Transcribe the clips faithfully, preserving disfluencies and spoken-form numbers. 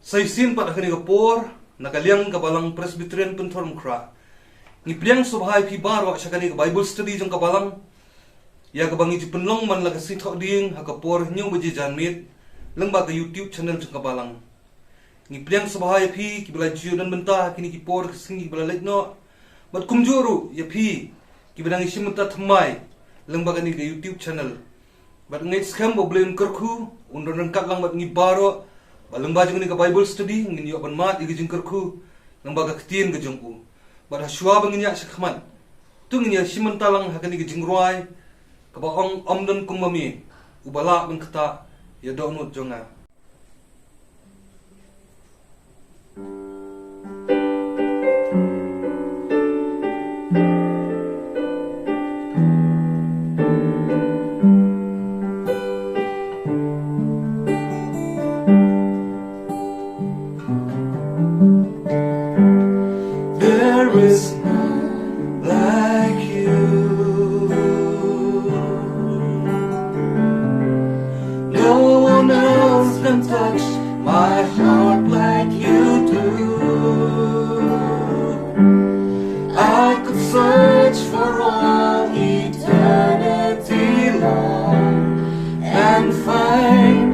Sa shisien pat ha kane ka por, na ka liang ka Balang Presbyterian Pynthorumkhrah, ngi pdiang sngewbha ïa phi baroh sha kane ka Bible study jong ka Balang, ïa kaba ngi ju pynlong man la ka Sngi Thohdieng ha ka por hynñiew baje janmiet, lyngba ka YouTube channel jong ka Balang. Ngi pdiang sngewbha ïa phi kiba la ju don bynta ha kine ki por ki sngi kiba la leit noh, bad kumjuh ruh ïa phi kiba dang ïashim bynta thymmai lyngba kane ka YouTube channel. Bad nga ngeit skhem ba U Blei un kyrkhu, un don ryngkat lang bad ngi baroh, ba lyngba jong kane ka Bible study ngin ïoh ban mad ïa ka jingkyrkhu lyngba ka ktien ka jong u. Bad ha shuwa ba ngin ïaid shakhmat, to ngin ïashim bynta lang ha kane ka jingrwai kaba ong: Ym don kum ma me, uba lah ban ktah ïa dohnud jong nga. There is none like you. No one else can touch my heart like you do. I could search for all eternity long and find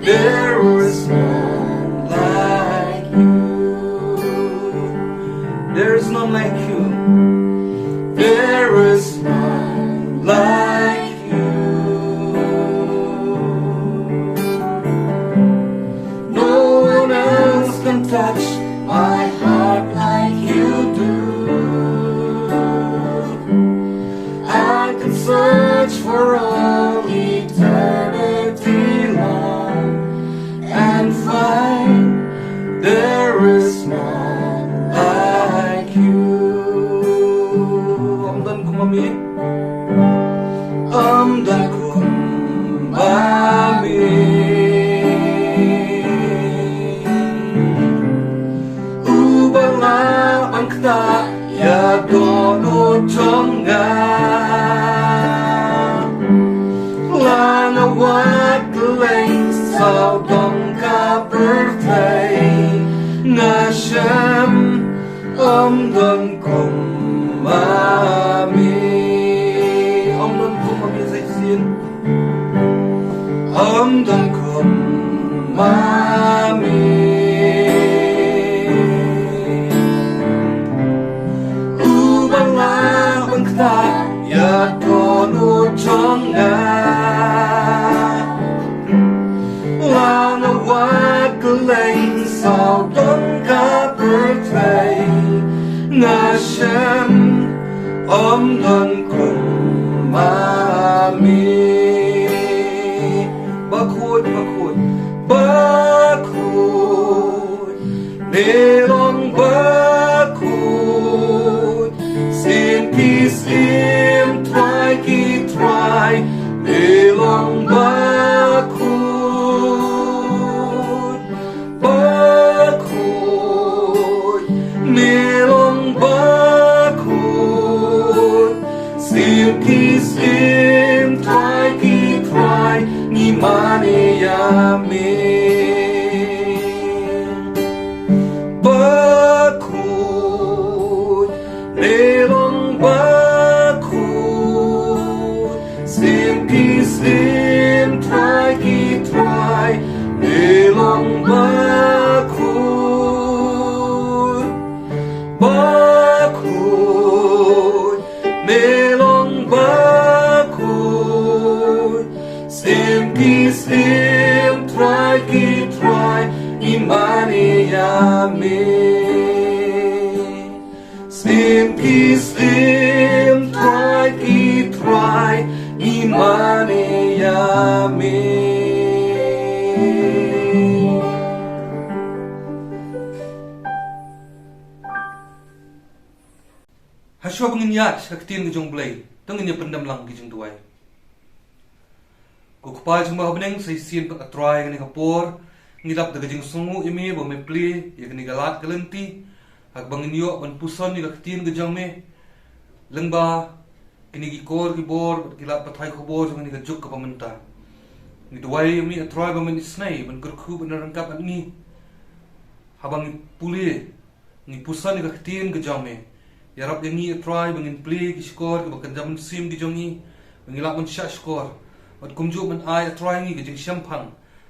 there is none like you. There is none like you. There is none like you. No one else can touch my heart like you do. I can search for all eternity long and find there is none like you. Ym don kum ma me. Ym don kum ma me, uba lah ban ktah ïa dohnud jong nga. La nga wad kylleng sawdong ka pyrthei, nga shem ym don kum ma me. Ym don kum ma me sa shisien. Ym don kum ma me, uba lah ban ktah ïa dohnud jong nga. La nga wad kylleng sawdong ka pyrthei, nga shem ym don kum ma me. Bakhuid, bakhuid, bakhuid, me long bakhuid. Syiem ki syiem, Trai ki Trai, me long bakhuid. Bakhuid, me long bakhuid. Syiem ki syiem, Trai ki Trai, ngi mane ïa me. Bakhuid, me long bakhuid. Syiem ki syiem, Trai ki Trai, me long bakhuid. Bakhuid, me long bakhuid. Syiem ki syiem, Trai ki Trai, ngi mane ïa me. Syiem ki syiem, Trai ki Trai, ngi mane ïa me. Ha shuwa ba ngin ïaid sha ka ktien ka jong U Blei, to ngin ïa pyndem lang ki jingduwai. Ko Kpa jong ngi ba ha bneng, sa shisien pat, A Trai, ha kane ka por ngi lap da ka jingsngewnguh ïa me ba me plie ïa kane ka lad ka lynti, ha kaba ngin ïoh ban puson ïa ka ktien ka jong me lyngba kine ki kor ki bor bad ki lad pathai khubor jong kane ka juk kaba mynta. Ngi duwai ïa me, A Trai, ba men isynei ban kyrkhu, ban ryngkat bad ngi. Haba ngi pule, ngi puson ïa ka ktien ka jong me, ïarap ïa ngi, A Trai, ba ngin plie ki shkor kiba kynja mynsiem ki jong ngi, ba ngi lah ban shah shkor, bad kumjuh ban ai, A Trai, ïa ngi ka jingshemphang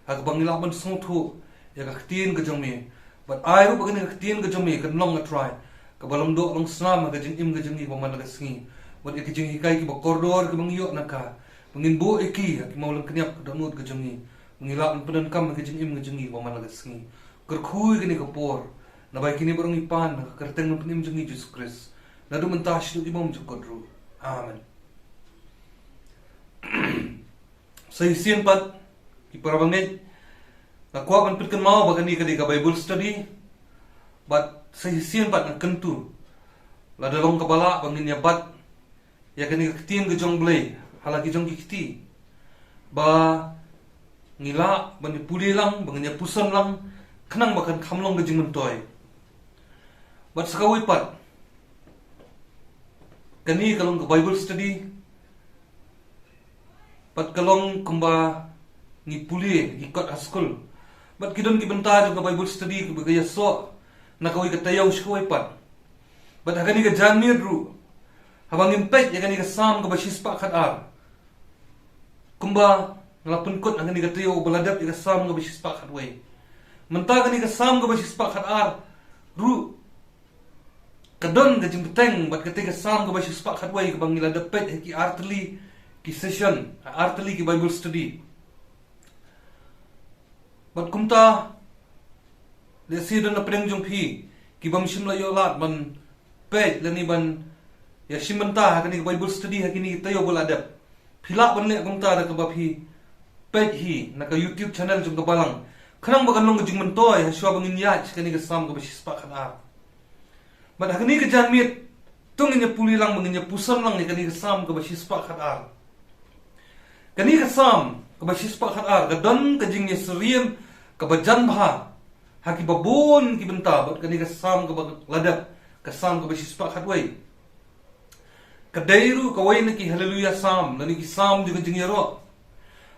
ha kaba ngi lah ban sngewthuh ïa ka ktien ka jong me. Bad ai ruh ba kane ka ktien ka jong me kan long, A Trai, kaba long doh long snam ha ka jingim ka jong ngi ba man la ka sngi, bad ïa ki jinghikai kiba kordor kiba ngi ïoh na ka, ba ngin buh ïa ki ha ki mawlyngkniap ka dohnud ka jong ngi, ba ngi lah ban pyndonkam ha ka jingim ka jong ngi ba man la ka sngi. Kyrkhu ïa kane ka por, naba ïa kine baroh ngi pan ha ka kyrteng Nongpynim jong ngi Jisu Khrist, naduh mynta shaduh ki bymjukut ruh. Amen. Sa shisien pat, ki para bangeit, nga kwah ban pynkynmaw ba kane ka dei ka Bible study. Bad sa shisien pat nga kyntu, lada long kaba lah ba ngin ïa bat ïa kane ka ktien ka jong U Blei ha la ki jong ki kti, ba ngi lah ban ïa pule lang, ba ngin ïa puson lang, khnang ba kan kham long ka jingmyntoi. Bad sa kawei pat, kane ka long ka Bible study, bad ka long kumba ngi pule, ngi kot ha skul. Bad ki don ki bynta jong ka Bible study kiba ka ïasoh na kawei ka taïew sha kawei pat. Bad ha kane ka janmiet ruh, haba ngin peit ïa kane ka Salm kaba shispah khatar, kumba nga la pynkut ha kane ka taïew ba la dep, ïa ka Salm kaba shispah khatwei. Mynta kane ka Salm kaba shispah khatar ruh ka don ka jingbteng bad kata ka Salm kaba shispah khatwei kaba ngi la dep peit ha ki artylli ki session, ha artylli ki Bible study. Bad kumta, lehse don na pdeng jong phi ki bym shym la ïoh lad ban peit lane ban ïa shim bynta ha kane ka Bible study ha kine ki taïew ba la dep. Phi lah ban leh kumta da kaba phi peit hi na ka YouTube channel jong ka Balang, khnang ba kan long ka jingmyntoi ha shuwa ba ngin ïaid sha kane ka Salm kaba shispah khatar. Bad ha kane ka janmiet, to ngin ïa pule lang, ba ngin ïa puson lang ïa kane ka Salm kaba shispah khatar. Kane ka Salm kaba shispah khatar ka don ka jingïasyriem kaba jan bha ha kiba bun ki bynta bad kane ka Salm kaba la dep, ka Salm kaba shispah khatwei. Ka dei ruh kawei na ki Hallelujah Salm lane ki Salm jong ka jingïaroh.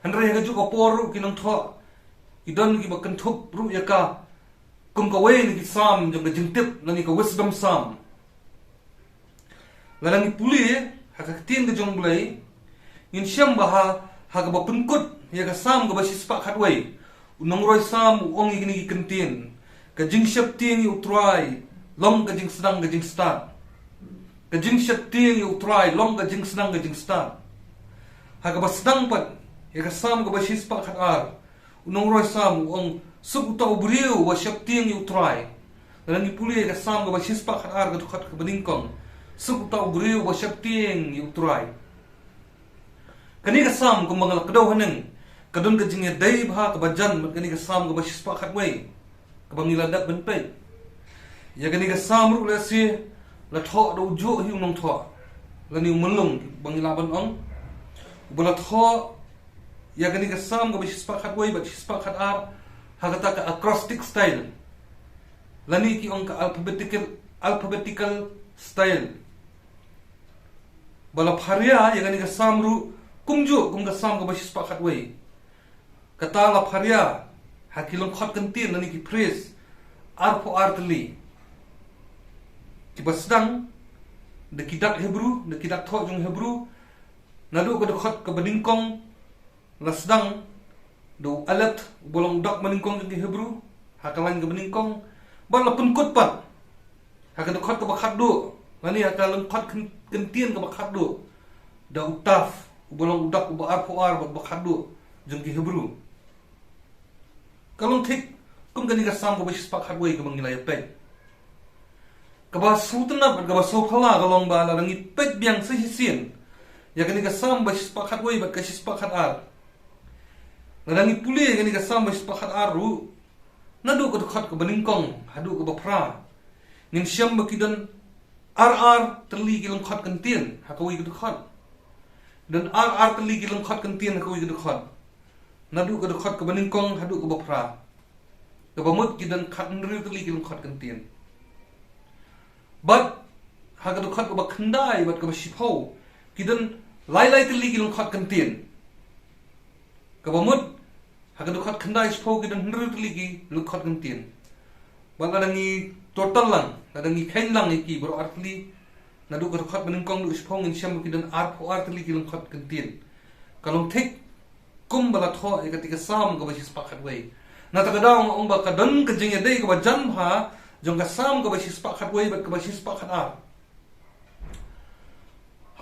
Hynrei ha kajuh ka por ruh ki nongthoh ki don kiba kynthup ruh ïa ka kum kawei na ki Salm jong ka jingtip lane ka Wisdom Salm. Lada ngi pule ha ka ktien ka jong U Blei, ngin shem ba ha, ha kaba pynkut ïa ka Salm kaba shispah khatwei, u nongrwai Salm u ong ïa kine ki kyntien: Ka jingsheptieng ïa U Trai long ka jingsdang ka jingstad. Ka jingsheptieng ïa U Trai long ka jingsdang ka jingstad. Ha kaba sdang pat ïa ka Salm kaba shispah khatar, u nongrwai Salm u ong: Suk uta u briew uba sheptieng ïa U Trai. Lada ngi pule ïa ka Salm kaba shispah khatar ka dkhot kaba nyngkong: Suk uta u briew uba sheptieng ïa U Trai. Kane ka Salm kumba nga la kdew haneng, ka don ka jingïadei bha kaba jan bad kane ka Salm kaba shispah khatwei kaba ngi la dep ban peit. Ïa kane ka Salm ruh lehse la thoh da ujuh hi u nongthoh lane u myllung ba ngi lah ban ong, uba la thoh ïa kane ka Salm kaba shispah khatwei bad shispah khatar ha kata ka acrostic style lane ki ong ka alphabetical, alphabetical style. Ba la pharia ïa kane ka Salm ruh kumjuh kum ka Salm kaba shispah khatwei. Kata la pharia ha ki lyngkhot kyntien lane ki phrase arphew ar tylli, kiba sdang da ki dak Hebru, da ki dak thoh jong Hebru. Naduh ka dkhot kaba nyngkong la sdang da u Aleph uba long u dak ba nyngkong jong ki Hebru ha ka lain kaba nyngkong, bad la pynkut pat ha ka dkhot kaba khatduh lane ha ka lyngkhot kyn-, kyntien kaba khatduh da u Tav uba long u dak uba arphew ar bad uba khatduh jong ki Hebru. Ka long thik kum kane ka Salm kaba shispah khatwei kaba ngi la ïa peit. Kaba sngewtynnat bad kaba sngewphylla ka long ba lada ngi peit biang sa shisien ïa kane ka Salm ba shispah khatwei bad ka shispah khatar, lada ngi pule ïa kane ka Salm ba shispah khatar ruh, naduh ka dkhot kaba nyngkong haduh kaba phra, ngin shem ba ki don ar ar tylli ki lyngkhot kyntien ha kawei ka dkhot. Don ar ar tylli ki lyngkhot kyntien ha kawei ka dkhot. Naduh ka dkhot kaba nyngkong haduh kaba phra, kaba mut ki don khathynriew tylli ki lyngkhot kyntien. Bad ha ka dkhot kaba khyndai bad kaba shiphew, ki don lai lai tylli ki lyngkhot kyntien. Kaba mut ha ka dkhot khyndai shiphew ki don hynriew tylli ki lyngkhot kyntien. Bad lada ngi total lang, lada ngi khein lang ïa ki baroh artylli, naduh ka dkhot banyngkong haduh shiphew ngin shem ki don arphew artylli ki lyngkhot kyntien. Ka long thik kum ba la thoh ïa kata ka Salm kaba shispah khatwei. Na kata ka daw nga ong ba ka don ka jingïadei kaba jan bha jong ka Salm kaba shispah khatwei bad kaba shispah khatar.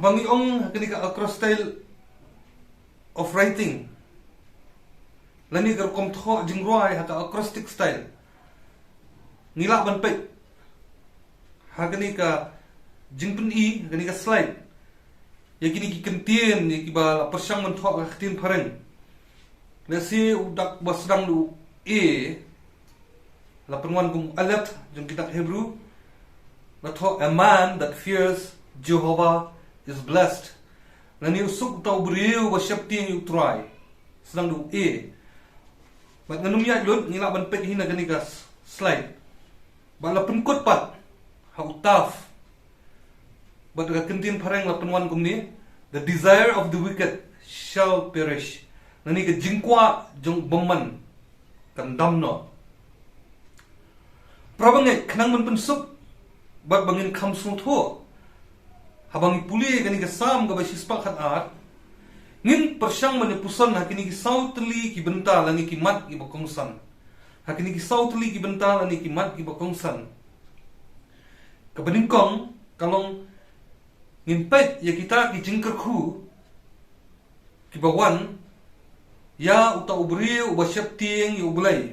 Haba ngi ong ha kane ka acrostic style of writing, lane ka rukom thoh jingrwai ha ka acrostic style, ngi lah ban peit ha kane ka jingpyni, ha kane ka slide, ïa kine ki kyntien ïa kiba la pyrshang ban thoh ha ka ktien phareng. Lehse u dak ba sdang da u A, la pynwan kum u Aleph jong ki dak Hebru, la thoh, "A man that fears Jehovah is blessed." Lane, "U suk uta u briew ba sheptieng ïa u Trai." Sdang da u A. Bad ngan ym ïaid lut, ngi lah ban peit hi na kane ka s-, slide. Bad la pynkut pat ha u Tav. Bad ka kyntien phareng la pynwan kumne, "The desire of the wicked shall perish." Lane, ka jingkwah jong u bymman kan dam noh. Para bangeit, khnang ban pynsuk bad ba ngin kham sngewthuh, haba ngi pule ïa kane ka Salm kaba shispah khatar, ngin pyrshang ban ïa puson ha kine ki saw tylli ki bynta lane ki mat kiba kongsan. Ha kine ki saw tylli ki bynta lane ki mat kiba kongsan. Kaba nyngkong ka long, ngin peit ïa kita ki jingkyrkhu kiba wan ïa uta u briew uba sheptieng ïa U Blei.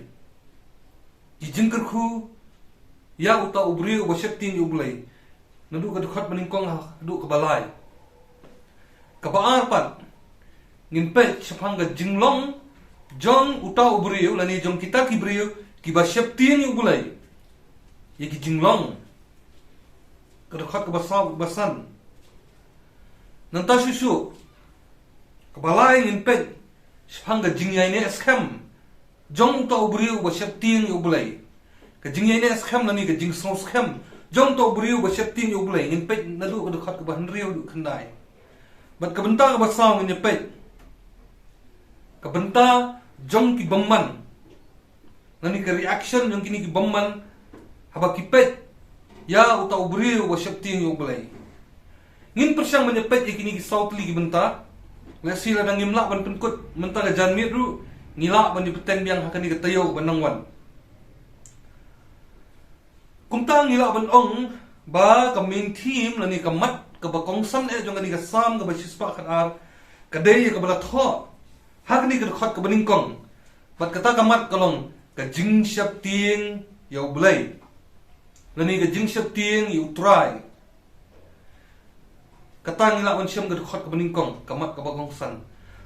Ki jingkyrkhu ïa uta u briew uba sheptieng ïa U Blei, naduh ka dkhot banyngkong haduh kaba lai. Kaba ar pat, ngin peit shaphang ka jinglong jong uta u briew lane jong kita ki briew kiba sheptieng ïa U Blei. Ïa ki jinglong, ka dkhot kaba saw, kaba san. Nangta shuh shuh, kaba lai, ngin peit shaphang ka jingïaineh skhem jong uta u briew uba sheptieng ïa U Blei. Ka jingïaineh skhem lane ka jingsngewskhem jong uta u briew uba sheptieng ïa U Blei, ngin peit naduh ka dkhot kaba hynriew haduh khyndai. Bad ka bynta kaba saw, ngin ïa peit ka bynta jong ki bymman, lane ka reaction jong kine ki bymman haba ki peit ïa uta u briew uba sheptieng ïa U Blei. Ngin pyrshang ban ïa peit ïa kine ki saw tylli ki bynta. Lehse lada ngim lah ban pynkut mynta ka janmiet ruh, ngi lah ban ïa bteng biang ha kane ka taïew kaba nang wan. Kumta ngi lah ban ong ba ka main theme lane ka mat kaba kongsan eh jong kane ka Salm kaba shispah khatar ka dei ïa kaba la thoh ha kane ka dkhot kaba nyngkong. Bad kata ka mat ka long ka jingsheptieng ïa U Blei, lane ka jingsheptieng ïa U Trai. Kata ngi lah ban shem ka dkhot kaba nyngkong, ka mat kaba kongsan.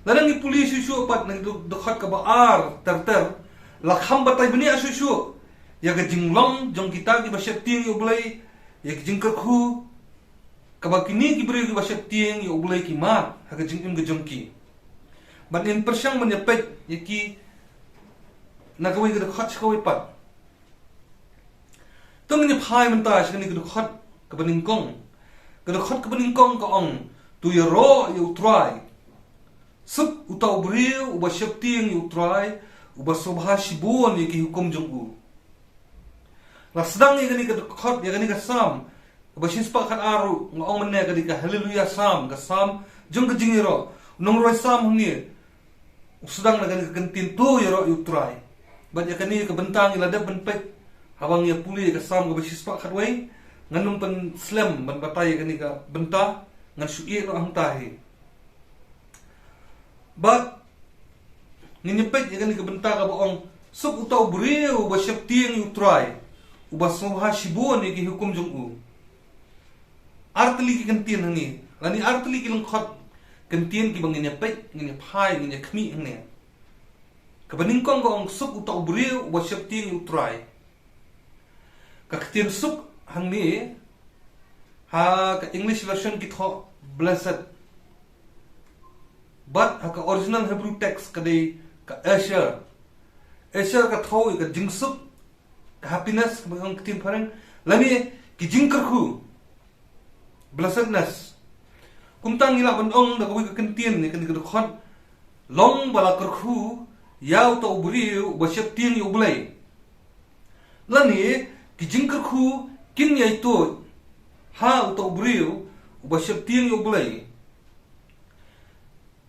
Lada ngi pule shuh shuh pat na ka dkhot kaba ar ter ter, la kham batai bniah shuh shuh ïa ka jinglong jong kita kiba sheptieng ïa U Blei, ïa ka jingkyrkhu kaba kine ki briew kiba sheptieng ïa U Blei ki mad ha ka jingim ka jong ki. Bad ngin pyrshang ban ïa peit ïa ki na kawei ka dkhot sha kawei pat. To ngin ïa phai mynta sha kane ka dkhot kaba nyngkong. Ka dkhot kaba nyngkong ka ong, "To ïaroh ïa U Trai. Suk uta u briew uba sheptieng ïa U Trai, uba sngewbha shibun ïa ki hukum jong u." La sdang ïa kane ka dkhot, ïa kane ka Salm kaba shispah khatar ruh, nga ong mynne ka dei ka Hallelujah Salm, ka Salm jong ka jingïaroh. U nongrwai Salm hangne u sdang na kane ka kyntien, "To ïaroh ïa U Trai." Bad ïa kane ka bynta ngi la dep ban peit haba ngi ïa pule ïa ka Salm kaba shispah khatwei. Ngan ym pynslem ban batai ïa kane ka bynta, ngan shu ïeh noh hangta hi. Bad ngin ïa peit ïa kane ka bynta kaba ong, "Suk uta u briew uba sheptieng ïa U Trai, uba sngewbha shibun ïa ki hukum jong u." Ar tylli ki kyntien hangne, lane ar tylli ki lyngkhot kyntien kiba ngin ïa peit, ngin ïa phai, ngin ïa khmih hangne. Kaba nyngkong ka ong, "Suk uta u briew uba sheptieng ïa U Trai." Ka ktien suk hangne, ha ka English version ki thoh blessed. Bad ha ka original Hebrew text ka dei ka asher. Asher ka thoh ïa ka jingsuk, ka happiness, kaba ong ka ktien phareng, lane ki jingkyrkhu, blessedness. Kumta ngi lah ban ong da kawei ka kyntien ne, kane ka dkhot, long ba la kyrkhu ïa uta u briew uba sheptieng ïa U Blei. Lane ki jingkyrkhu kin ïai tuid ha uta u briew uba sheptieng ïa U Blei.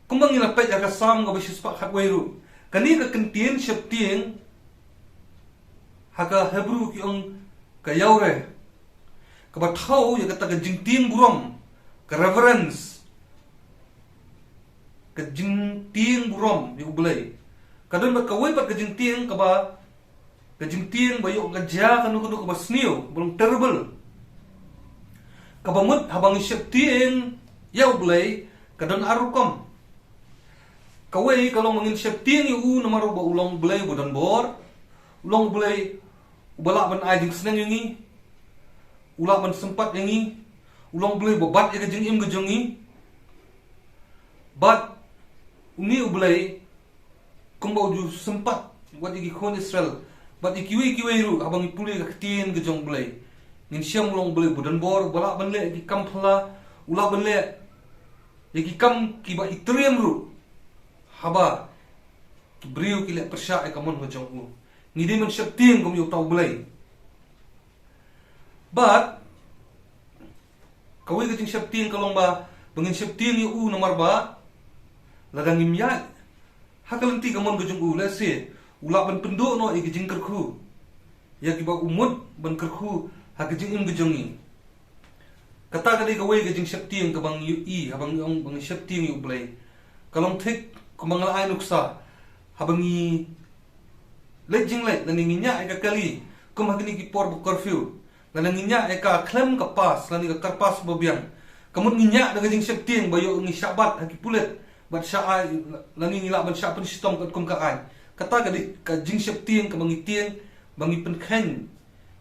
Kumba ngi la peit ha ka Salm kaba shispah khatwei ruh, kane ka kyntien sheptieng ha ka Hebru ki ong ka yaureh, kaba thew ïa kata ka jingtieng burom, ka reverence, ka jingtieng burom ïa U Blei. Ka don bad kawei pat ka jingtieng kaba, ka jingtieng ba ïoh ka jia kano kano kaba sniew, ba long terrible. Kaba mut haba ngi sheptieng ïa U Blei ka don ar rukom. Kawei ka long ba ngin sheptieng ïa U namar ba U long U Blei uba don bor, U long U Blei uba lah ban ai jingsneng ïa ngi, U lah ban sympat ïa ngi, U long U Blei uba bat ïa ka jingim ka jong ngi. Bad une U Blei kumba u ju sympat wat ïa ki khun Israel bad ïa kiwei kiwei ruh, haba ngi pule ka ktien ka jong U Blei, ngin shem U long U Blei uba don bor, uba lah ban leh ïa ki kam phylla, U lah ban leh ïa ki kam kiba itriem ruh, haba ki briew ki leh pyrshah ïa ka mon ka jong U. Ngi dei ban sheptieng kum ïa uta U Blei. Bad kawei ka jingsheptieng ka long ba, ba ngin sheptieng ïa U namar ba lada ngim ïaid ha ka lynti ka mon ka jong U, lehse U lah ban pynduh noh ïa ka jingkyrkhu ïa kiba U mut ban kyrkhu ha ka jingim ka jong ngi. Kata ka dei kawei ka jingsheptieng kaba ngi ïohi haba ngi ong ba ngi sheptieng ïa U Blei. Ka long thik kumba nga la ai nuksa, haba ngi leit jingleit lane ngi ñiah ïa ka kali kum ha kine ki por ba curfew, lane ngi ñiah ïa ka khlem ka pass lane ka kyrpass ba biang, ka mut ngi ñiah da ka jingsheptieng ba ïoh ngi shah bat ha ki pulit bad shah ai, lane ngi lah ban shah pynshitom katkum ka aiñ. Kata ka dei ka jingsheptieng kaba ngi tieng, ba ngi pynkheiñ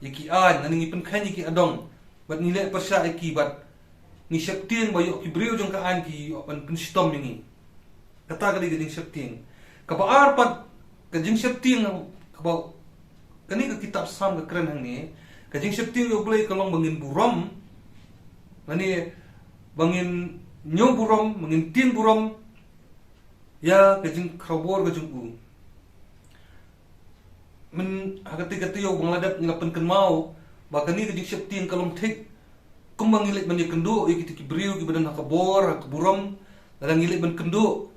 ïa ki aiñ lane ngi pynkheiñ ïa ki adong bad ngi leh pyrshah ïa ki bad ngi sheptieng ba ïoh ki briew jong ka aiñ ki ïoh ban pynshitom ïa ngi. Kata ka dei ka jingsheptieng. Kaba ar pat ka jingsheptieng kaba kane ka kitab Salm ka kren hangne, ka jingsheptieng ïa U Blei ka long ba ngin burom, lane ba ngin ñiew burom, ba ngin tieng burom ïa ka jingkhrawbor ka jong U. Mynta ha kata kata ïa u ba nga la dep ngi la pynkynmaw ba kane ka jingsheptieng ka long thik kumba ngi leit ban ïakynduh ïa kita ki briew kiba don ha ka bor ha ka burom, lada ngi leit ban kynduh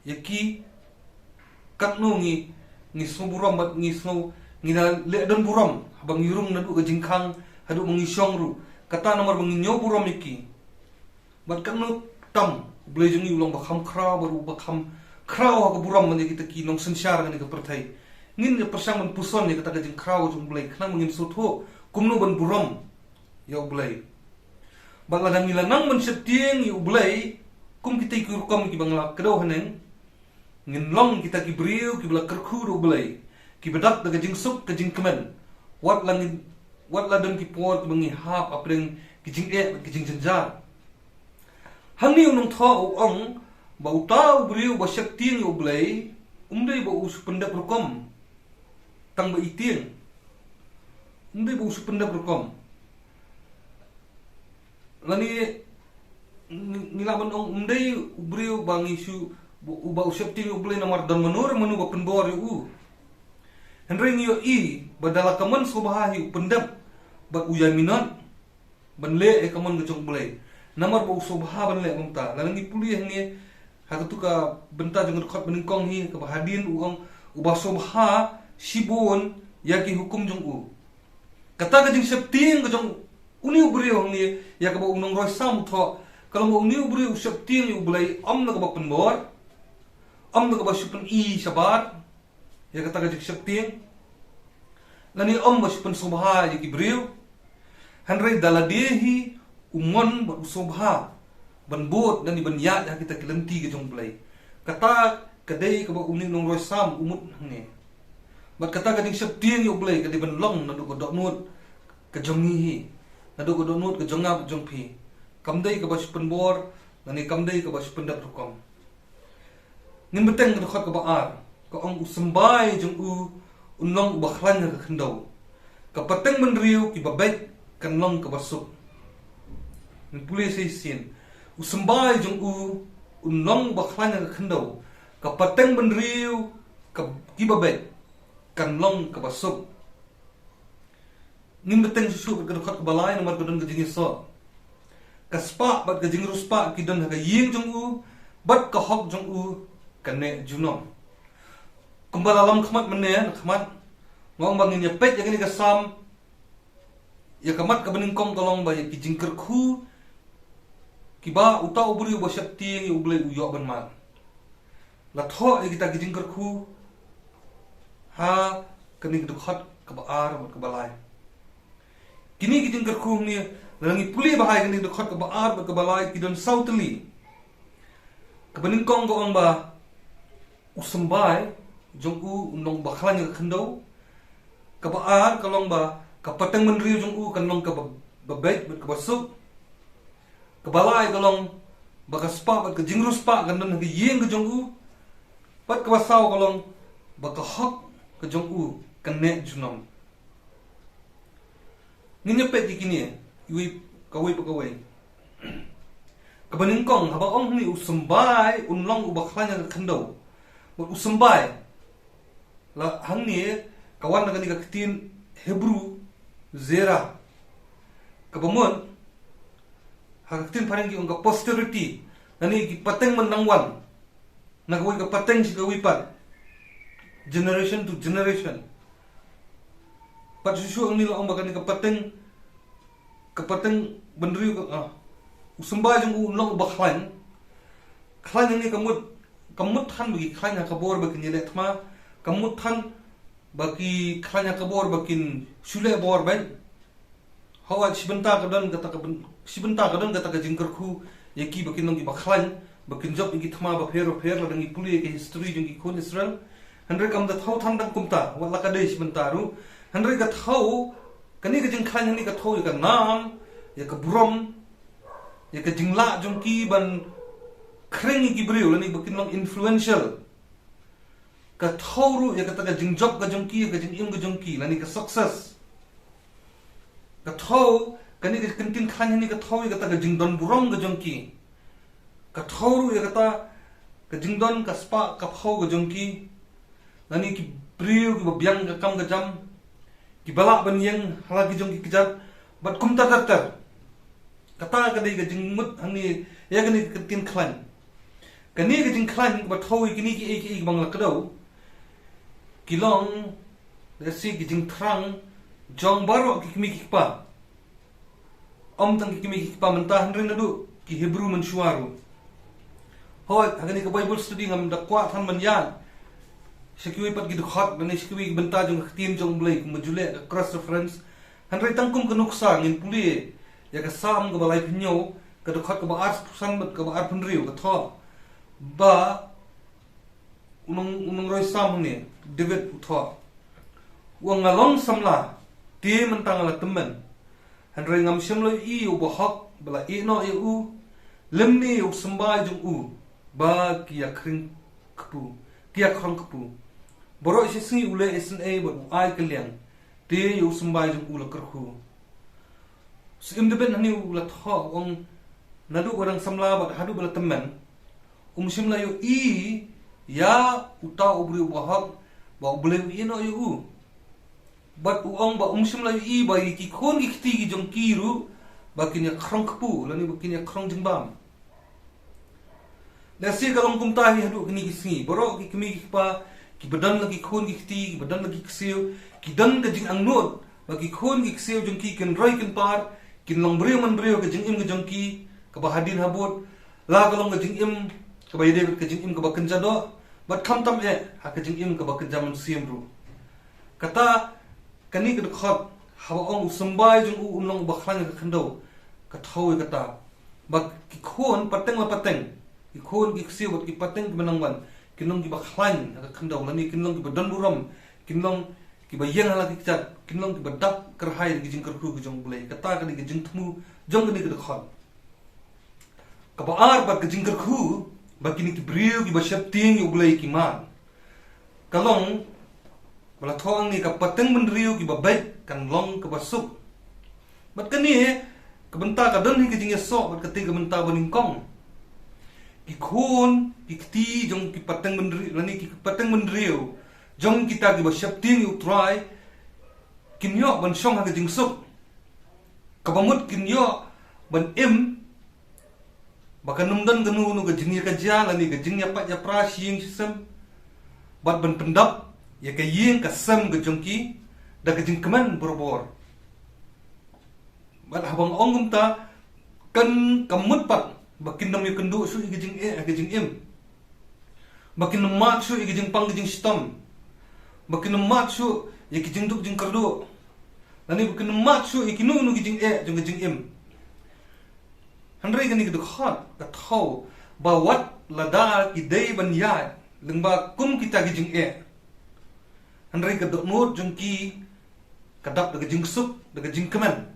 ïa ki, katno ngi, ngi sngew burom bad ngi sngew ngi la leh don burom haba ngi rung naduh ka jingkhang haduh ba ngi shong ruh. Kata namar ba ngi ñiew burom ïa ki. Bad katno tam U Blei jong ngi u long ba kham khraw bad uba kham khraw ha ka burom ban ïa kita ki nongsynshar kane ka pyrthei. Ngin ïa pyrshang ban puson ïa kata ka jingkhraw jong U Blei, khnang ba ngin sngewthuh kumno ban burom ïa U Blei. Bad lada ngi la nang ban sheptieng ïa U Blei kum kita ki rukom kiba nga la kdew haneng, ngin long kita ki briew kiba la kyrkhu da U Blei, kiba dap da ka jingsuk ka jingkmen, wat la ngin, wat la don ki por kiba ngi hap hapdeng ki jingeh bad ki jingjynjar. Hangne u nongthoh u ong ba uta u briew uba sheptieng ïa U Blei um dei ba u shu pyndep rukom tang ba i tieng. Um dei ba u shu pyndep rukom. Lane ngi, ngi lah ban ong um dei u briew ba ngi shu, uba u sheptieng ïa U Blei namar don mano re mano ba pynbor ïa u. Hynrei ngi ïohi ba da la ka mon sngewbha hi u pyndep bad u ïai minot ban leh ïa ka mon ka jong U Blei. Namar ba u sngewbha ban leh kumta. Lada ngi pule hangne ha katu ka bynta jong ka dkhot ba nyngkong hi, kaba hadien u ong uba sngewbha shibun ïa ki hukum jong U. Kata ka jingsheptieng ka jong une u briew hangne ïa kaba u nongrwai Salm u thoh, ka long ba une u briew u sheptieng ïa U Blei, ym na kaba pynbor, ym na kaba shu pyni shabar ïa kata ka jingsheptieng, lane ym ba shu pynsngewbha ïa ki briew. Hynrei da lade hi u mon bad u sngewbha ban bud lane ban ïaid ha kita ki lynti ka jong U Blei. Kata ka dei kaba une u nongrwai Salm u mut hangne. Bad kata ka jingsheptieng ïa U Blei ka dei ban long naduh ka dohnud ka jong ngi hi, naduh ka dohnud ka jong nga bad jong phi. Kam dei kaba shu pynbor lane kam dei kaba shu pyndep rukom. Ngin bteng ka dkhot kaba ar, ka ong u symbai jong U un long uba khlaiñ ha ka khyndew, ka pateng bynriew kiba beit kan long kaba suk. Ngin pule shisien, u symbai jong U un long uba khlaiñ ha ka khyndew, ka pateng bynriew ka, kiba beit kan long kaba suk. Ngin bteng shuh shuh bad ka dkhot kaba lai namar ka don ka jingïasoh. Ka spah bad ka jingriewspah ki don ha ka ïing jong u, bad ka hok jong u ka neh junom. Kumba la long khmat mynne, khmat, nga ong ba ngin ïa peit ïa kane ka Salm, ïa ka mat kaba nyngkong ka long ba ïa ki jingkyrkhu kiba uta u briew ba sheptieng ïa U Blei u ïoh ban mad. La thoh ïa kita ki jingkyrkhu ha kane ka dkhot kaba ar bad kaba lai. Kine ki jingkyrkhu hangne, lada ngi pule bha ïa kane ka dkhot kaba ar bad kaba lai, ki don saw tylli. Kaba nyngkong ka ong ba u symbai jong u un long uba khlaiñ ha ka khyndew. Kaba ar ka long ba ka pateng bynriew jong u kan long kaba, ba beit bad kaba suk. Kaba lai ka long ba ka spah bad ka jingriewspah kan don ha ka ïing ka jong u. Bad kaba saw ka long ba ka hok ka jong u kan neh junom. Ngin ïa peit ïa kine, iwei, kawei pa kawei. Kaba nyngkong, haba ong hangne u symbai un long uba khlaiñ ha ka khyndew. Bad u symbai, la hangne ka wan na kane ka ktien Hebrew, zera. Kaba mut, ha ka ktien phareng ki ong ka posterity, lane ki pateng ban nang wan. Na kawei ka pateng sha kawei pat. Generation to generation. Pat shuh shuh hangne la ong ba kane ka pateng, ka pateng bynriew ka, ah, u symbai jong u un long uba khlaiñ. Khlaiñ hangne ka mut, ka mut than ba ki khlaiñ ha ka bor ba kin ïaleh thma, ka mut than ba ki khlaiñ ha ka bor ba kin shu leh bor beit. Hooid, shi bynta ka don kata ka byn-, shi bynta ka don kata ka jingkyrkhu ïa ki ba kin long kiba khlaiñ, ba kin jop ïa ki thma bapher bapher lada ngi pule ïa ka history jong ki khun Israel. Hynrei kam da thew than tang kumta, wat la ka dei shi bynta ruh. Hynrei ka thew, kane ka jingkhlaiñ hangne ka thew ïa ka nam, ïa ka burom, ïa ka jinglah jong ki ban khring ïa ki briew, lane ba kin long influential. Ka thew ruh ïa kata ka jingjop ka jong ki, ïa ka jingim ka jong ki, lane ka success. Ka thew, kane ka ktien khlaiñ hangne ka thew ïa kata ka jingdon burom ka jong ki. Ka thew ruh ïa kata ka jingdon ka spah ka phew ka jong ki. Lane ki briew kiba biang ka kam ka jam, kiba lah ban ïeng ha la ki jong ki kjat, bad kumta ter ter. Kata ka dei ka jingmut hangne ïa kane ka ktien khlaiñ. Kane ka jingkhlaiñ kaba thew ïa kine kiei kiei kiba nga la kdew, ki long, lehse ki jingthrang jong baroh ki kmie ki kpa. Ym tang ki kmie ki kpa mynta hynrei naduh ki Hebru mynshuwa ruh. Hooid, ha kane ka Bible study ngam da kwah than ban ïaid sha kiwei pat ki dkhot, lane sha kiwei ki bynta jong ka ktien jong U Blei, kumba ju leh ka cross reference. Hynrei tang kum ka nuksa ngin pule ïa ka Salm kaba laiphew hynñiew, ka dkhot kaba arphew san bad kaba arphew hynriew, ka thoh ba u nong, u nongrwai Salm hangne, David u thoh. U ong, nga long samla, te mynta nga la tymmen. Hynrei ngam shym la ïohi ïa uba hok ba la ïehnoh ïa u, lymne ïa u symbai jong u ba ki ïa khring kpu, ki ïa khrong kpu. Baroh shi sngi u leh isynei bad u ai kylliang, te ïa u symbai jong u la kyrkhu. Syiem David hangne u la thoh, u ong, naduh ba dang samla bad haduh ba la tymmen, um shym la ïohi ïa uta u briew uba hok ba U Blei u ïehnoh ïa u. Bad u ong ba um shym la ïohi ba ïa ki khun ki kti ki jong ki ruh ba kin ïa khrong kpu, lane ba kin ïa khrong jingbam. Lehse ka long kumta hi haduh kine ki sngi. Baroh ki kmie ki kpa kiba don la ki khun ki kti, kiba don la ki ksiew, ki don ka jingangnud ba ki khun ki ksiew jong ki kin roi kin par, kin long briew man briew ha ka jingim ka jong ki kaba hadien habud, la ka long ka jingim kaba ïadei bad ka jingim kaba kynja doh, bad khamtam eh ha ka jingim kaba kynja mynsiem ruh. Kata, kane ka dkhot, haba ong u symbai jong u un long uba khlaiñ ha ka khyndew, ka thew ïa kata. Ba ki khun pateng la pateng, ki khun ki ksiew bad ki pateng kiba nang wan, kin long kiba khlaiñ ha ka khyndew, lane kin long kiba don burom, kin long kiba ïeng ha la ki kjat, kin long kiba dap kyrhai da ki jingkyrkhu ka jong U Blei. Kata ka dei ka jingthmu jong kane ka dkhot. Kaba ar pat ka jingkyrkhu ba kine ki briew kiba sheptieng ïa U Blei ki mad. Ka long, ba la thoh hangne, ka pateng bynriew kiba beit kan long kaba suk. Bad kane ka bynta ka don hi ka jingïasoh bad kata ka bynta ba nyngkong. Ki khun ki kti jong ki pateng bynriew, lane ki pateng bynriew jong kita kiba sheptieng ïa U Trai, kin ïoh ban shong ha ka jingsuk. Kaba mut kin ïoh ban im ba kan ym don kano kano ka jingïakajia lane ka jingïapait ïapra shisien shisem. Bad ban pyndap ïa ka ïing ka sem ka jong ki da ka jingkmen barabor. Bad haba nga ong kumta, kan ka mut pat ba kin ym ïakynduh shuh ïa ka jingeh ha ka jingim. Ba kin ym mad shuh ïa ka jingpang ka jingshitom. Ba kin ym mad shuh ïa ka jingduk jingkyrduh. Lane ba kin ym mad shuh ïa kino kino ka jingeh jong ka jingim. Hynrei kane ka dkhot ka thew ba wat lada ki dei ban ïaid lyngba kum kita ki jingeh, hynrei ka dohnud jong ki ka dap da ka jingsuk, da ka jingkmen.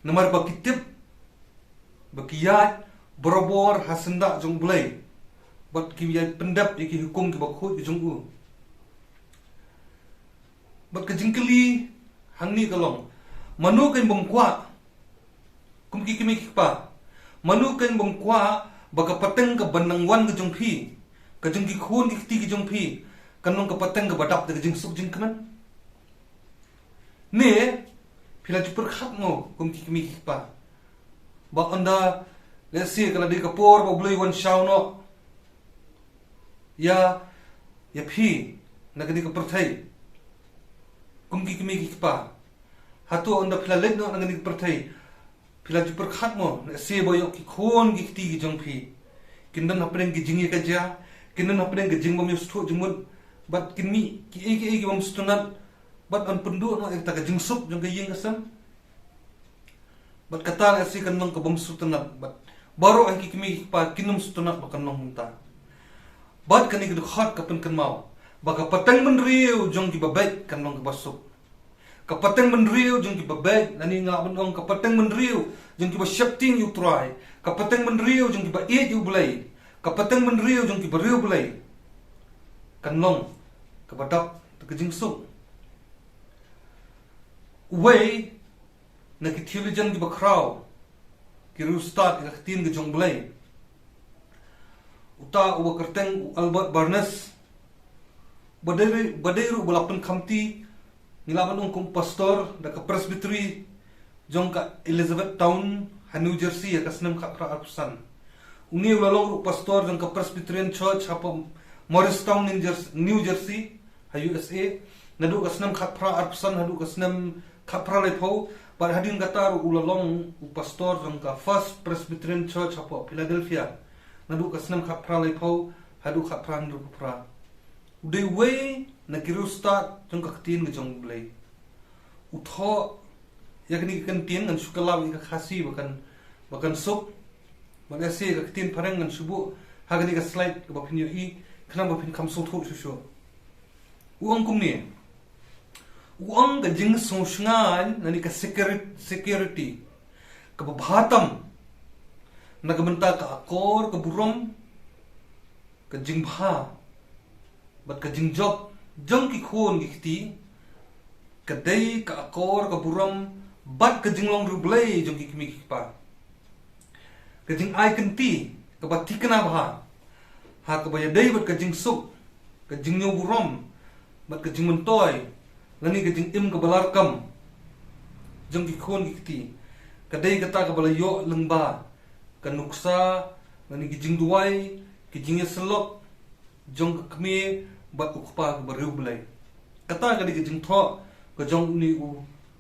Namar ba ki tip ba ki ïaid barabor ha syndah jong U Blei, bad ki ïaid pyndep ïa ki hukum kiba khuid ki jong u. Bad ka jingkylli hangne ka long, mano kan bym kwah, kum ki kmie ki kpa, mano kan bym kwah ba ka pateng kaba nang wan ka jong phi, ka jong ki khun ki kti ki jong phi, kan long ka pateng kaba dap da ka jingsuk jingkmen? Ne phi la ju pyrkhat mo kum ki kmie ki kpa, ba ynda, let's say, ka la dei ka por ba U Blei wan shaw noh ïa, ïa phi na kane ka pyrthei, kum ki kmie ki kpa, hato ynda phi la leit noh na kane ka pyrthei, phi la ju pyrkhat mo, let's say, ba ïoh ki khun ki kti ki jong phi kin don hapdeng ki jingïakajia, kin don hapdeng ki jingbym ïasngewthuh jingmut, bad kin mih kiei kiei ki bym sngewtynnat, bad yn pynduh noh ïa kata ka jingsuk jong ka ïing ka sem? Bad kata, let's say, kan long ka bym sngewtynnat, bad baroh hi ki kmie ki kpa kin ym sngewtynnat ba kan long kumta. Bad kane ka dkhot ka pynkynmaw ba ka pateng bynriew jong kiba beit kan long kaba suk. Ka pateng bynriew jong kiba beit, lane nga lah ban ong ka pateng bynriew jong kiba sheptieng ïa U Trai, ka pateng bynriew jong kiba ïeit ïa U Blei, ka pateng bynriew jong kiba riewblei, kan long kaba dap da ka jingsuk. Uwei na ki theologian kiba khraw, ki riewstad ïa ka ktien ka jong U Blei, uta uba kyrteng u Albert Barnes, ba dei, ba dei ruh ba la pynkhamti, ngi lah ban ong, kum pastor da ka Presbytery jong ka Elizabethtown ha New Jersey ha ka snem khatphra arphew san. Une u la long ruh pastor jong ka Presbyterian Church hapoh Morristown, New Jersey, New Jersey, ha U S A, naduh ka snem khatphra arphew san haduh ka snem khatphra laiphew. Bad hadien kata ruh u la long u pastor jong ka First Presbyterian Church hapoh Philadelphia, naduh ka snem khatphra laiphew haduh khatphra hynriewphew phra. U dei uwei na ki riewstad jong ka ktien ka jong U Blei. U thoh ïa kane ka kyntien, ngan shu kylla ïa ka Khasi ba kan, ba kan suk. Bad ïa ka ktien phareng ngan shu buh ha kane ka slide kaba phin ïohi, khnang ba phin kham sngewthuh shuh shuh. U ong kumne. U ong ka jingsngewsngaiñ lane ka security, security kaba bha tam na ka bynta ka akor ka burom, ka jingbha bad ka jingjop jong ki khun ki kti, ka dei ka akor ka burom bad ka jinglong riewblei jong ki kmie ki kpa. Ka jingai kynti kaba thikna bha, ha kaba ïadei bad ka jingsuk, ka jingñiew burom bad ka jingmyntoi, lane ka jingim kaba larkam jong ki khun ki kti, ka dei kata kaba la ïoh lyngba ka nuksa, lane ki jingduwai, ki jingïasyllok jong ka kmie bad u kpa kaba riewblei. Kata ka dei ka jingthoh ka jong une u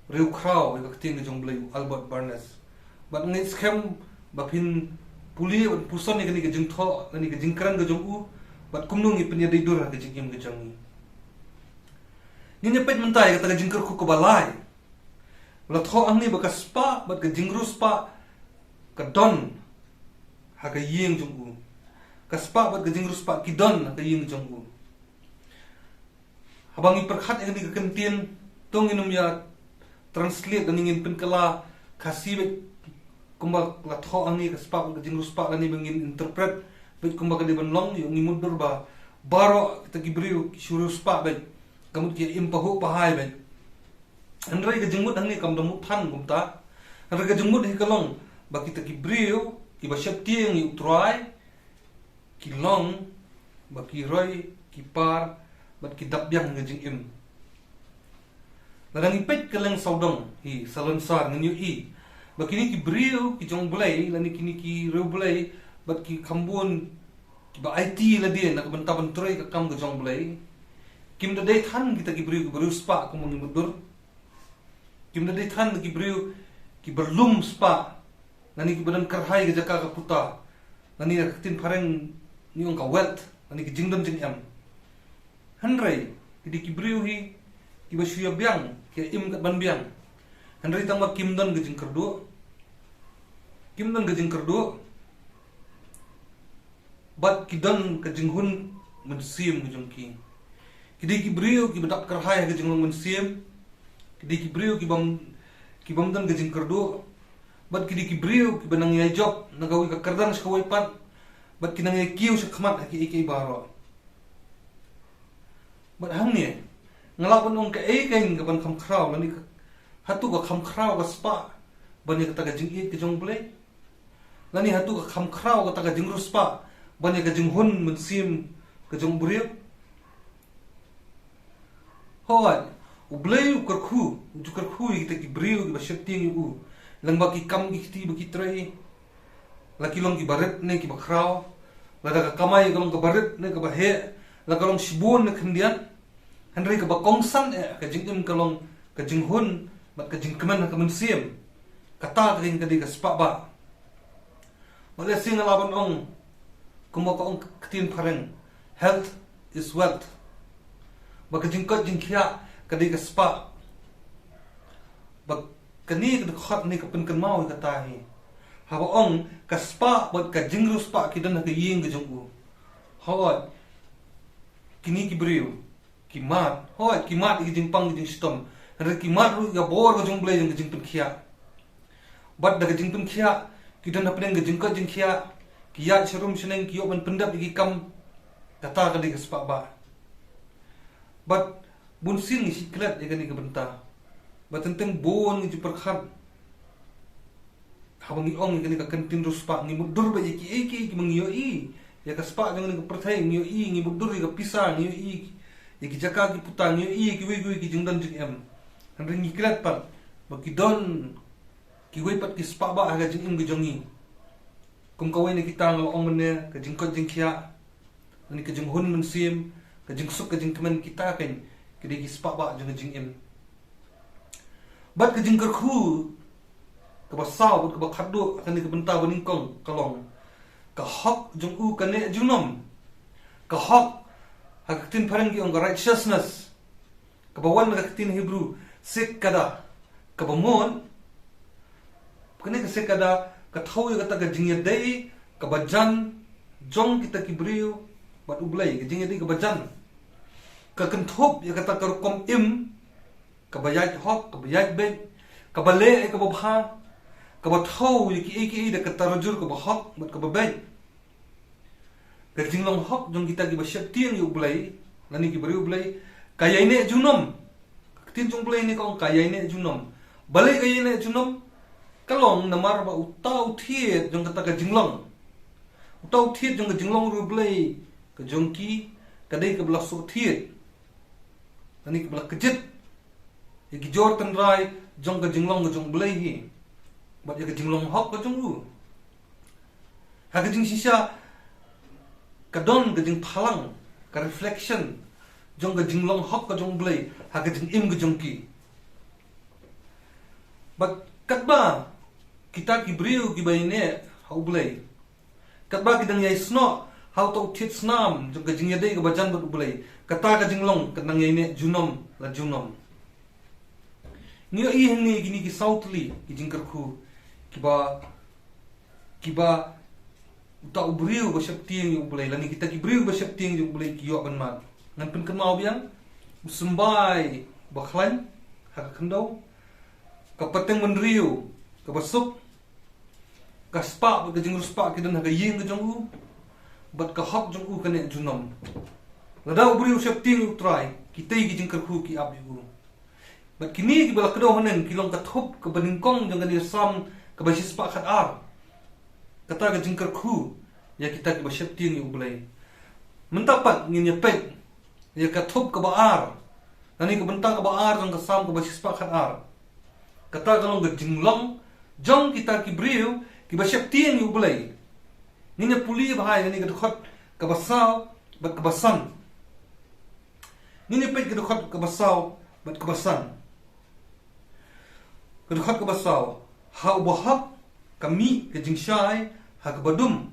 riewkhraw ïa ka ktien ka jong U Blei, u Albert Barnes. Bad nga ngeit skhem ba phin pule bad puson ïa kane ka jingthoh, kane ka jingkren ka jong u, bad kumno ngi pynïadei dur ha ka jingim ka jong ngi. Ngin ïa peit mynta ïa kata ka jingkyrkhu kaba lai. La thoh hangne ba ka spah bad ka jingriewspah ka don ha ka ïing jong u. Ka spah bad ka jingriewspah ki don ha ka ïing jong u. Haba ngi pyrkhat ïa kane ka kyntien, to ngin ym ïa translate lane ngin pynkylla Khasi beit kumba la thoh hangne ka spah bad ka jingriewspah, lane ba ngin interpret beit kumba ka dei ban long, ïoh ngi mutdur ba baroh kita ki briew ki shu riewspah beit, ka mut ki im pahuh pahai beit. Hynrei ka jingmut hangne kam da mut than kumta. Hynrei ka jingmut hi ka long ba kita ki briew kiba sheptieng ïa U Trai ki long ba ki roi, ki par bad ki dap biang ha ka jingim. Lada ngi peit ka leng sawdong hi salonsar, ngin ïohi ba kine ki briew ki jong Blei, lane kine ki riewblei bad ki khambun kiba aiti lade na ka bynta ban trei ka kam ka jong Blei, kim da dei than kita ki briew kiba riewspah kum ngi mutdur. Kim da dei than ki briew kiba lum spah, lane kiba don kyrhai ka jaka ka puta, lane ka ktien phareng ngi ong ka wealth, lane ki jingdon jingem. Hynrei ki dei ki briew hi kiba shu ïa biang, ki im kat ban biang. Hynrei tang ba kim don ka jingkyrduh, kim don ka jingkyrduh, bad ki don ka jinghun mynsiem ka jong ki. Ki dei ki briew kiba dap kyrhai ha ka jinglong mynsiem. Ki dei ki briew kibym, kibym don ka jingkyrduh. Bad ki dei ki briew kiba nang ïai jop na kawei ka kyrdan sha kawei pat, bad ki nang ïai kiew sha khmat ha kiei kiei baroh. Bad hangne nga lah ban ong kaei kein kaban kham khraw, lane ka, hato ka kham khraw ka spah ban ïa kata ka jingïeit ka jong Blei? Lane hato ka kham khraw kata ka jingriewspah ban ïa ka jinghun mynsiem ka jong u briew? Hooid, u Blei u kyrkhu, u ju kyrkhu ïa kita ki briew kiba sheptieng ïa u, lyngba ki kam ki kti ba ki trei. La ki long kiba rit ne kiba khraw, lada ka kamai ka long kaba rit ne kaba heh, la ka long shibun ne khyndiat, hynrei kaba kongsan eh ka jingim ka long ka jinghun bad ka jingkmen ha ka mynsiem. Kata ka dei, ka dei ka spah bah. Bad lehse nga lah ban ong kumba ka ong ka ktien phareng, "Health is wealth." Ba ka jingkoit jingkhiah ka dei ka spah. Ba kane ka dkhot ne ka pynkynmaw ïa kata hi, haba ong ka spah bad ka jingriewspah ki don ha ka ïing ka jong u. Hooid, kine ki briew ki mad, hooid, ki mad ïa ki jingpang ki jingshitom, hynrei ki mad ruh ïa ka bor ka jong Blei jong ka jingpynkhiah. Bad da ka jingpynkhiah ki don hapdeng ka jingkoit jingkhiah, ki ïaid sharum shaneng, ki ïoh ban pyndep ïa ki kam. Kata ka dei ka spah bah. Bad bunsien ngi shu klet ïa kane ka bynta, bad teng teng bun ngi ju pyrkhat. Haba ngi ong ïa kane ka ktien riewspah, ngi mutdur bha ïa kiei kiei kiba ngi ïohi ïa ka spah jong kane ka pyrthei. Ngi ïohi, ngi mutdur ïa ka pisa, ngi ïohi ïa ki jaka ki puta, ngi ïohi ïa kiwei kiwei ki jingdon jingem. Hynrei ngi klet pat ba ki don kiwei pat ki spah bah ha ka jingim ka jong ngi. Kum kawei na kita nga la ong mynne, ka jingkoit jingkhiah, lane ka jinghun mynsiem, ka jingsuk ka jingkmen, kita kein ki dei ki spah bah jong ka jingim. Bad ka jingkyrkhu kaba saw bad kaba khatduh ha kane ka bynta ba nyngkong ka long, ka hok jong u ka neh junom. Ka hok, ha ka ktien phareng ki ong ka righteousness, kaba wan na ka ktien Hebrew sekada, kaba mut, kane ka sekada ka thew ïa kata ka jingïadei kaba jan jong kita ki briew bad u Blei, ka jingïadei kaba jan. Ka kynthup ïa kata ka rukom im kaba ïaid hok, kaba ïaid beit, kaba leh ïa kaba bha, kaba thew ïa kiei kiei da ka tarajur kaba hok bad kaba beit. Ka jinglong hok jong kita kiba sheptieng ïa u Blei, lane ki briew u Blei, ka ïaineh junom. Ka ktien jong u Blei ne ka ong ka ïaineh junom. Balei ka ïaineh junom? Ka long namar ba uta u thied jong kata ka jinglong, uta u thied jong ka jinglong riewblei ka jong ki, ka dei kaba la shu thied, lane kaba la kjit ïa ki jor tynrai jong ka jinglong ka jong u Blei hi, bad ïa ka jinglong hok ka jong u. Ha ka jingshisha ka don ka jingphalang, ka reflection jong ka jinglong hok ka jong u Blei ha ka jingim ka jong ki. Bad katba kita ki briew kiba ïaineh ha u Blei, katba ki dang ïai snoh ha uta u thied snam jong ka jingïadei kaba jan bad u Blei, kata ka jinglong ka dang ïaineh junom la junom. Ngi ïohi hangne kine ki saw tylli ki jingkyrkhu kiba, kiba uta u briew ba sheptieng ïa u Blei, lane kita ki briew ba sheptieng ïa u Blei ki ïoh ban mad. Ngan pynkynmaw biang: u symbai ba khlaiñ ha ka khyndew, ka pateng bynriew kaba suk, ka spah bad ka jingriewspah ki don ha ka ïing ka jong u, bad ka hok jong u ka neh junom. Lada u briew u sheptieng ïa u Trai, kitei ki jingkyrkhu ki ap ïa u. Bad kine kiba la kdew haneng ki long ka thup kaba nyngkong jong kane ka Salm kaba shispah khatar, kata ka jingkyrkhu ïa kita kiba sheptieng ïa u Blei. Mynta pat ngin ïa peit ïa ka thup kaba ar, Lane ka bynta kaba ar jong ka Salm kaba shispah khatar. Kata ka long ka jinglong jong kita ki briew kiba sheptieng ïa U Blei. Ngin ïa pule bha ïa kane ka dkhot kaba saw bad kaba san. Ngin ïa peit ka dkhot kaba saw bad kaba san. Ka dkhot kaba saw. Ha uba hok ka mih ka jingshai ha kaba dum.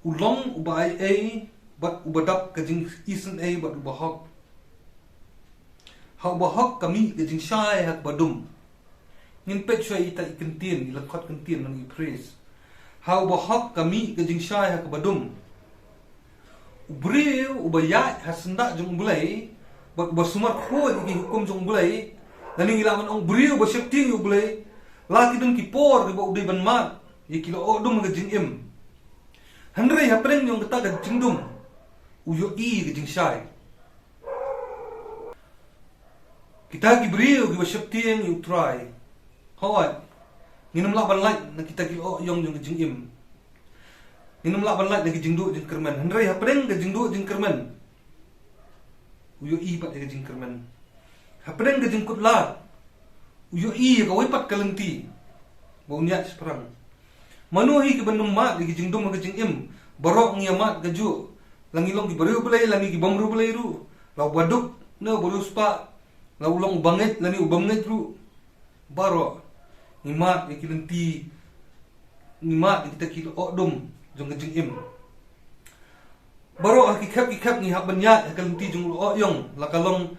U long uba ai ei bad uba dap ka jingisynei bad uba hok. Ha uba hok ka mih ka jingshai ha kaba dum. Ngin peit shuwa ita i kyntien, i lyngkhot kyntien, lane i phrase. Ha uba hok ka mih ka jingshai ha kaba dum. U briew uba ïaid ha syndah jong U Blei bad uba sumar khuid ïa ki hukum jong U Blei, lane ngi lah ban ong u briew uba sheptieng ïa U Blei, la ki don ki por kiba u dei ban mad ïa ki lyoh dum ha ka jingim. Hynrei hapdeng jong kata ka jingdum u ïohi ka jingshai. Kita ki briew kiba sheptieng ïa U Trai, hooid, ngin ym lah ban lait na kita ki lyoh jong ka jingim. Ngin ym lah ban lait na ki jingduh jingkyrmen. Hynrei hapdeng ka jingduh jingkyrmen u ïohi pat ïa ka jingkyrmen. Hapdeng ka jingkut lad u ïohi ïa kawei pat ka lynti ba un ïaid shaphrang. Mano hi kiba nym mad ïa ka jingdum ha ka jingim? Baroh ngi ïa mad kajuh, la ngi long ki briew Blei, la ngi ki bym briew Blei ruh, la uba duk ne u briew spah, la u long uba ngeit lane u bym ngeit ruh. Baroh ngi mad ïa ki lynti, ngi mad ïa kita ki lyoh dum jong ka jingim. Baroh ha ki khep ki khep ngi hap ban ïaid ha ka lynti jong u lyoh, la ka long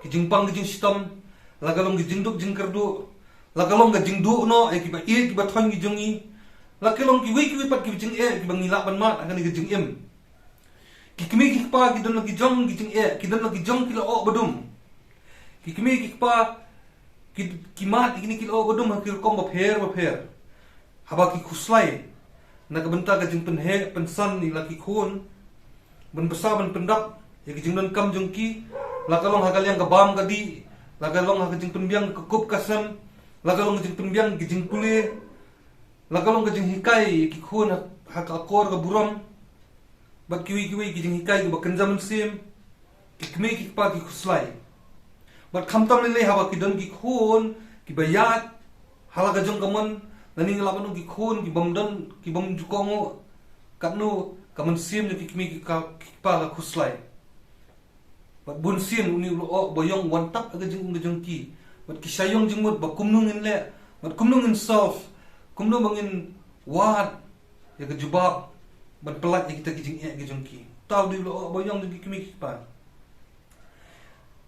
ki jingpang ki jingshitom, la ka long ki jingduk jingkyrduh, la ka long ka jingduh noh ïa kiba ïeit kiba thoiñ ki jong ngi, la ka long kiwei kiwei pat ki jingeh kiba ngi lah ban mad ha kane ka jingim. Ki kmie ki kpa ki don la ki jong ki jingeh, ki don la ki jong ki lyoh ba dum. Ki kmie ki kpa ki, ki mad ïa kine ki lyoh ba dum ha ki rukom bapher bapher. Haba ki khuslai na ka bynta ka jingpynheh pynsan ïa la ki khun, ban bsa ban pyndap ïa ka jingdonkam jong ki, la ka long ha ka liang ka bam ka dih, la ka long ha ka jingpynbiang ka kup ka sem, la ka long ka jingpynbiang ka jingpule, la ka long ka jinghikai ïa ki khun ha, ha ka akor ka burom, bad kiwei kiwei ki jinghikai kiba kynja mynsiem. Ki kmie ki kpa ki khuslai. Bad khamtam lei lei haba ki don ki khun kiba ïaid ha la ka jong ka mon, lane ngi lah ban ong ki khun ki bym don, ki bym ju kohnguh, katno ka mynsiem jong ki kmie ki ka, ki kpa ka khuslai. Bad bun sien une u lyoh ba ïong u wan tap ha ka jingim ka jong ki. Bad ki shah ïong jingmut ba kumno ngin leh, bad kumno ngin solve, kumno ba ngin wad ïa ka jubab ban pyllait ïa kita ki jingeh ki jong ki. Uta u dei u lyoh ba ïong jong ki kmie ki kpa.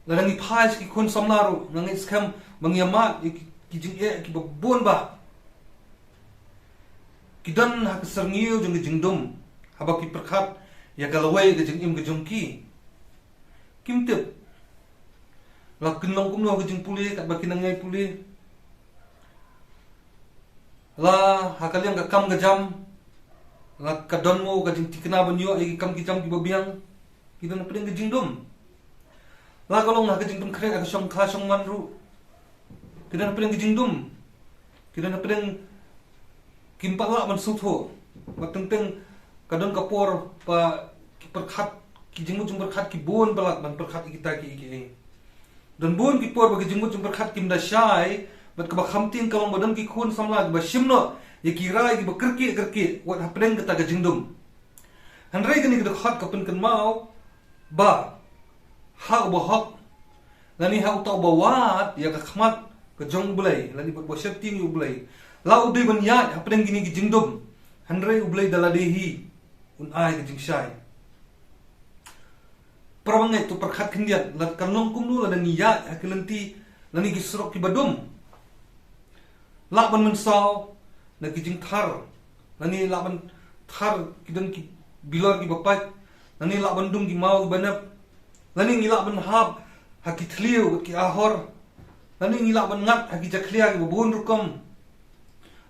Lada ngi phai sha ki khun samla ruh, nga ngeit skhem ba ngi ïa mad ïa ki, ki jingeh kiba bun bah ki don ha ka syrngiew jong ka jingdum haba ki pyrkhat ïa ka lawei ka jingim ka jong ki. Kim tip la kin long kumno ha ka jingpule katba ki nang ïai pule. La ha ka liang ka kam ka jam, la ka don mo ka jingthikna ban ïoh ïa ki kam ki jam kiba biang, ki don hapdeng ka jingdum. La ka long ha ka jingpynkhreh ha ka shongkha shongman ruh, ki don hapdeng ka jingdum. Ki don hapdeng, kim pat lah ban sngewthuh. Bad teng teng ka don ka por ba ki pyrkhat, ki jingmut jingpyrkhat ki bun palat ban pyrkhat ïa kita kiei kiei. Don bun ki por ba ki jingmut jingpyrkhat kim da shai, bad kaba kham tieng ka long ba don ki khun samla kiba shim noh ïa ki rai kiba kyrkieh kyrkieh wat hapdeng kata ka jingdum. Hynrei kane ka dkhot ka pynkynmaw ba ha uba hok, lane ha uta uba wad ïa ka khmat ka jong U Blei, lane uba sheptieng ïa U Blei, la u dei ban ïaid hapdeng kine ki jingdum. Hynrei U Blei da lade hi un ai ka jingshai. Para bangeit, to pyrkhat khyndiat, la kan long kumno lada ngi ïaid ha ki lynti lane ki surok kiba dum. Lah ban mynsaw na ki jingthar, lane lah ban thar ki don ki bilor kiba pait, lane lah ban dum ki maw kiba nep, lane ngi lah ban hap ha ki thliew bad ki ahor, lane ngi lah ban ngat ha ki jakhlia kiba bun rukom.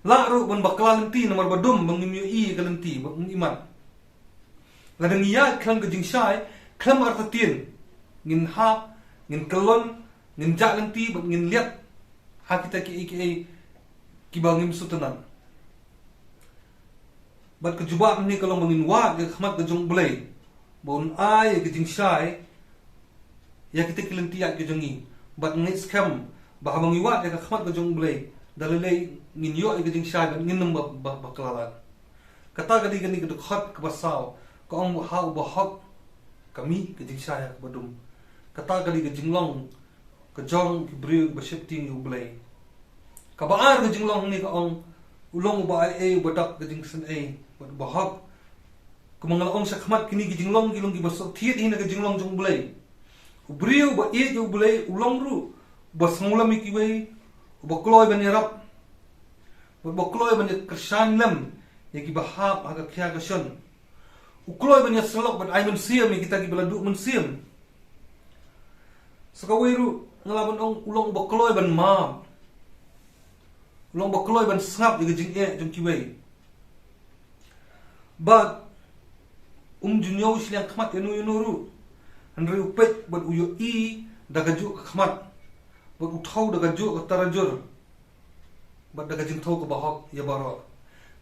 Lah ruh ban bakla lynti namar ba dum ba ngim ïohi ïa ka lynti ba ngim i mat. Lada ngi ïaid khlem ka jingshai, khlem artatien, ngin hap, ngin kyllon, ngin jah lynti bad ngin liat ha kita kiei kiei kiba ngim sngewtynnat. Bad ka jubab mynne ka long ba ngin wad ïa ka khmat ka jong U Blei ba un ai ïa ka jingshai ïa kita ki lynti ïaid ka jong ngi. Bad ngeit skhem ba haba ngi wad ïa ka khmat ka jong U Blei, da lei lei ngin ïoh ïa ka jingshai bad ngin ym ba, ba, bakla lad. Kata ka dei kane ka dkhot kaba saw, ka ong ba ha u bahok ka mih ka jingshai ha kaba dum. Kata ka dei ka jinglong ka jong ki briew ba sheptieng ïa U Blei. Kaba ar ka jinglong hangne ka ong, u long uba ai ei, uba dap ka jingsngewsih, bad u bahok. Kumba nga la ong shakhmat, kine ki jinglong ki long kiba sngewthuh hi na ka jinglong jong U Blei. U briew uba ïeit ïa U Blei u long ruh uba sngewlem ïa kiwei, uba kloi ban ïarap, bad uba kloi ban ïakyrshan lem ïa kiba hap ha ka khia ka shon. U kloi ban ïasyllok bad ai mynsiem ïa kita kiba la duh mynsiem. Sa kawei ruh nga lah ban ong u long uba kloi ban map. U long uba kloi ban sngap ïa ka jingeh jong kiwei. Bad um ju ñiew shiliang khmat ïano ïano ruh. Hynrei u peit bad u ïohi da kajuh ka khmat, bad u thew da kajuh ka tarajur, bad da ka jingthew kaba hok ïa baroh.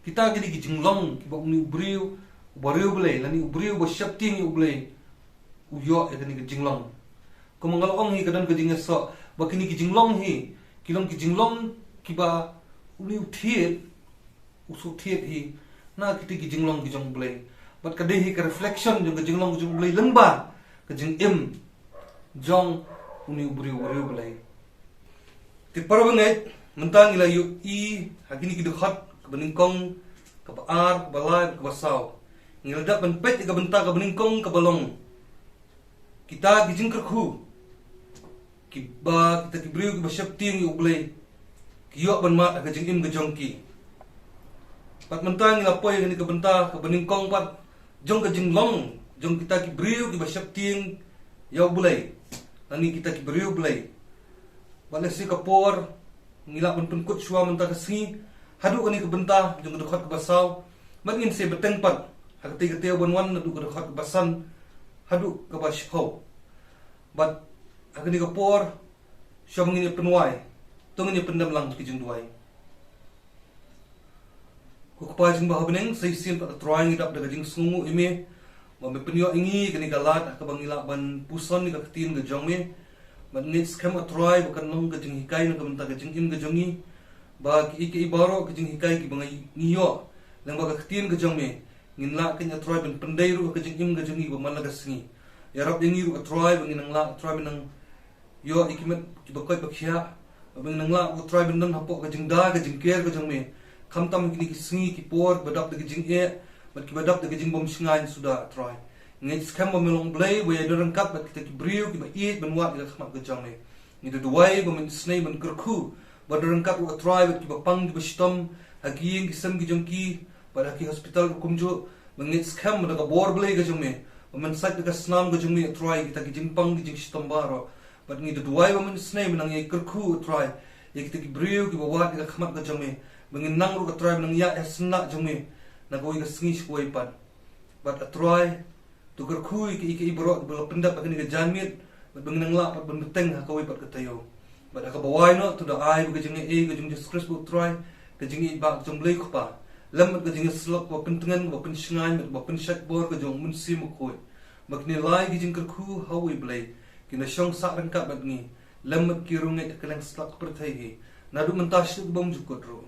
Kita ki dei ki jinglong kiba une u briew uba riewblei lane u briew uba sheptieng ïa U Blei u ïoh ïa kane ka jinglong. Kumba nga la ong hi, ka don ka jingïasoh ba kine ki jinglong hi ki long ki jinglong kiba une u thied u sngewthuh hi na kita ki jinglong ki jong U Blei. Bad ka dei hi ka reflection jong ka jinglong ka jong U Blei lyngba ka jingim jong une u briew, u riewblei. Te para bangeit, mynta ngi la ïohi ha kine ki dkhot kaba nyngkong, kaba ar, kaba lai, kaba saw. Ngi la dep ban peit ïa ka bynta kaba nyngkong kaba long kita ki jingkyrkhu kiba kita ki briew kiba sheptieng ïa U Blei ki ïoh ban mad ha ka jingim ka jong ki. Bad mynta ngi la poi ïa kane ka bynta kaba nyngkong pat jong ka jinglong jong kita ki briew kiba sheptieng ïa U Blei lane kita ki briew Blei. Bad lehse ka por ngi lah ban pynkut shuwa mynta ka sngi haduh kane ka bynta jong ka dkhot kaba saw. Bad ngin sa bteng pat ha katei katei ban wan naduh ka dkhot kaba san haduh kaba shiphew. Bad ha kane ka por shuwa ba ngin ïa pynwai, to ngin ïa pyndem lang ki jingduwai. Ko Kpa jong ngi ba ha bneng, sa shisien pat A Trai ngi dap da ka jingsngewnguh ïa me ba me pynïoh ïa ngi kane ka lad ha kaba ngi lah ban puson ïa ka ktien ka jong me. Bad ngeit skhem A Trai ba kan long ka jinghikai na ka bynta ka jingim ka jong ngi, ba kiei kiei baroh ka jinghikai kiba ngi ïoh lyngba ka ktien ka jong me, ngin lah kein A Trai ban pyndei ruh ha ka jingim ka jong ngi ba man la ka sngi. Ïarap ïa ngi ruh A Trai ba ngin nang lah, A Trai, ban nang ïoh ïa ki met kiba koit ba khiah, ba ngin nang lah ruh A Trai ban don hapoh ka jingda ka jingker ka jong me, khamtam ha kine ki sngi ki por ba dap da ka jingeh bad kiba dap da ka jingbymshngaiñ suda, A Trai. Ngeit skhem ba me long Blei ba ïadon ryngkat bad kita ki briew kiba ïeit ban wad ïa ka khmat ka jong me. Ngi da duwai ba men isynei ban kyrkhu, ba don ryngkat ruh A Trai bad kiba pang kiba shitom ha ki ïing ki sem ki jong ki, bad ha ki hospital ruh kumjuh. Ba ngeit skhem da ka bor Blei ka jong me ba men sait da ka snam ka jong me, A Trai, kita ki jingpang ki jingshitom baroh. Bad ngi da duwai ba men isynei men nang ïai kyrkhu, A Trai, ïa kita ki briew kiba wad ïa ka khmat ka jong me, ba ngin nang ruh, A Trai, ba nang ïaid ha syndah jong me na kawei ka sngi sha kawei pat. Bad A Trai, to kyrkhu ïa kiei kiei baroh kiba la pyndep ha kane ka janmiet, bad ba ngin nang lah pat ban bteng ha kawei pat ka taïew. Bad ha kaba wai noh, to da ai ba ka jingaiei ka jong Jesus Christ ba U Trai, ka jingïeit ba ka jong Blei Kpa, lem bad ka jingïasyllok kaba pyntngen, kaba pynshngaiñ bad kaba pynshait bor ka jong U Mynsiem Bakhuid, ba kine lai ki jingkyrkhu ha uwei Blei kin da shong sah ryngkat bad ngi, lem bad ki riewngeit ha kylleng satlak ka pyrthei hi, naduh mynta shaduh ki bymjukut ruh.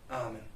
Amen.